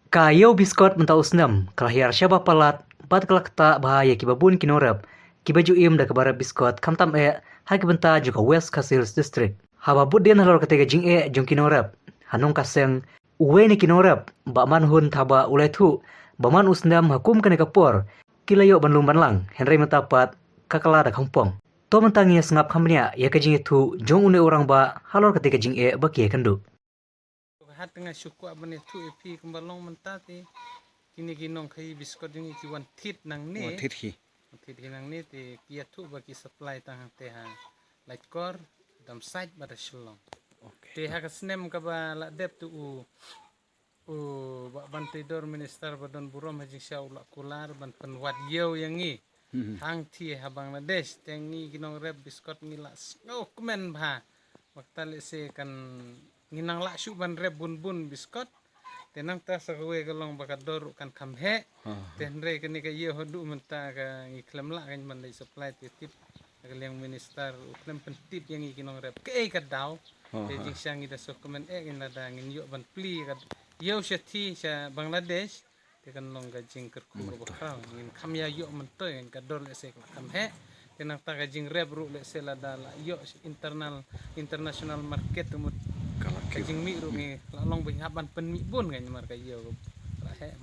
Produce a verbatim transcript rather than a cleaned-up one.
Ka ïew biskot mynta u snem ka la hiar shaba palat bad ka la ktah bha ïa kiba bun ki nongrep kiba ju im da kaba rep biskot khamtam eh ha ki bynta jong ka West Khasi Hills District. Haba bud dien halor kata ka jingeh jong ki nongrep, ha nong ka seng uwei na ki nongrep, Bah Manhun Thaba u la ïathuh ba man u snem ha kum kane ka por ki la ïoh ban lum ban lang, hynrei mynta pat ka kylla da khongpong. To mynta ngin ïa sngap kham bniah ïa ka jingïathuh jong une u rangbah halor kata ka jingeh ba ki ïakynduh. Ka hat nga shu kwah ban ïathuh ïa phi kumba long mynta te kine ki nongkhaïi biskot jong ngi ki wan thied nangne. Wan thied hi. Wan thied hi nangne te ki ïathuh ba ki supply tang hangte ha Laitkor, Damsait bad ha Shillong. Okay. Te ha ka snem kaba la dep te u u Bah Banteidor Minister ba don burom ha jingshisha u la kular ban pynwad ïew ïa ngi. Mhm. Hangthie ha Bangladesh te ngi ki nongrep biskot ngi la sngewkmen bha. Ba kata lehse kan ngi nang lah shuh ban rep bun bun biskot. Te nangta sa kawei ka long ba ka dor ruh kan kham heh. Aha. Te hynrei kane ka ïew haduh mynta ka ngi khlem lah kan ban leit supply te tip ka liang minister u khlem pyntip ïa ngi ki nongrep kaei ka daw. Aha. Te jingshisha ngi da sngewkmen eh ngin lada ngin ïoh ban plie ka ïew shathie sha Bangladesh. Te kan long ka jingkyrkhu kaba khraw, ngin kham ïa ïoh myntoi, ngin ka dor lehse ka la kham heh. Te nangta ka jingrep ruh lehse lada la ïoh internal, international market mut ka la ka kiew. Jingmih ruh ngi la long ba ngi hap ban pynmih bun ka namar ka ïew ka la heh.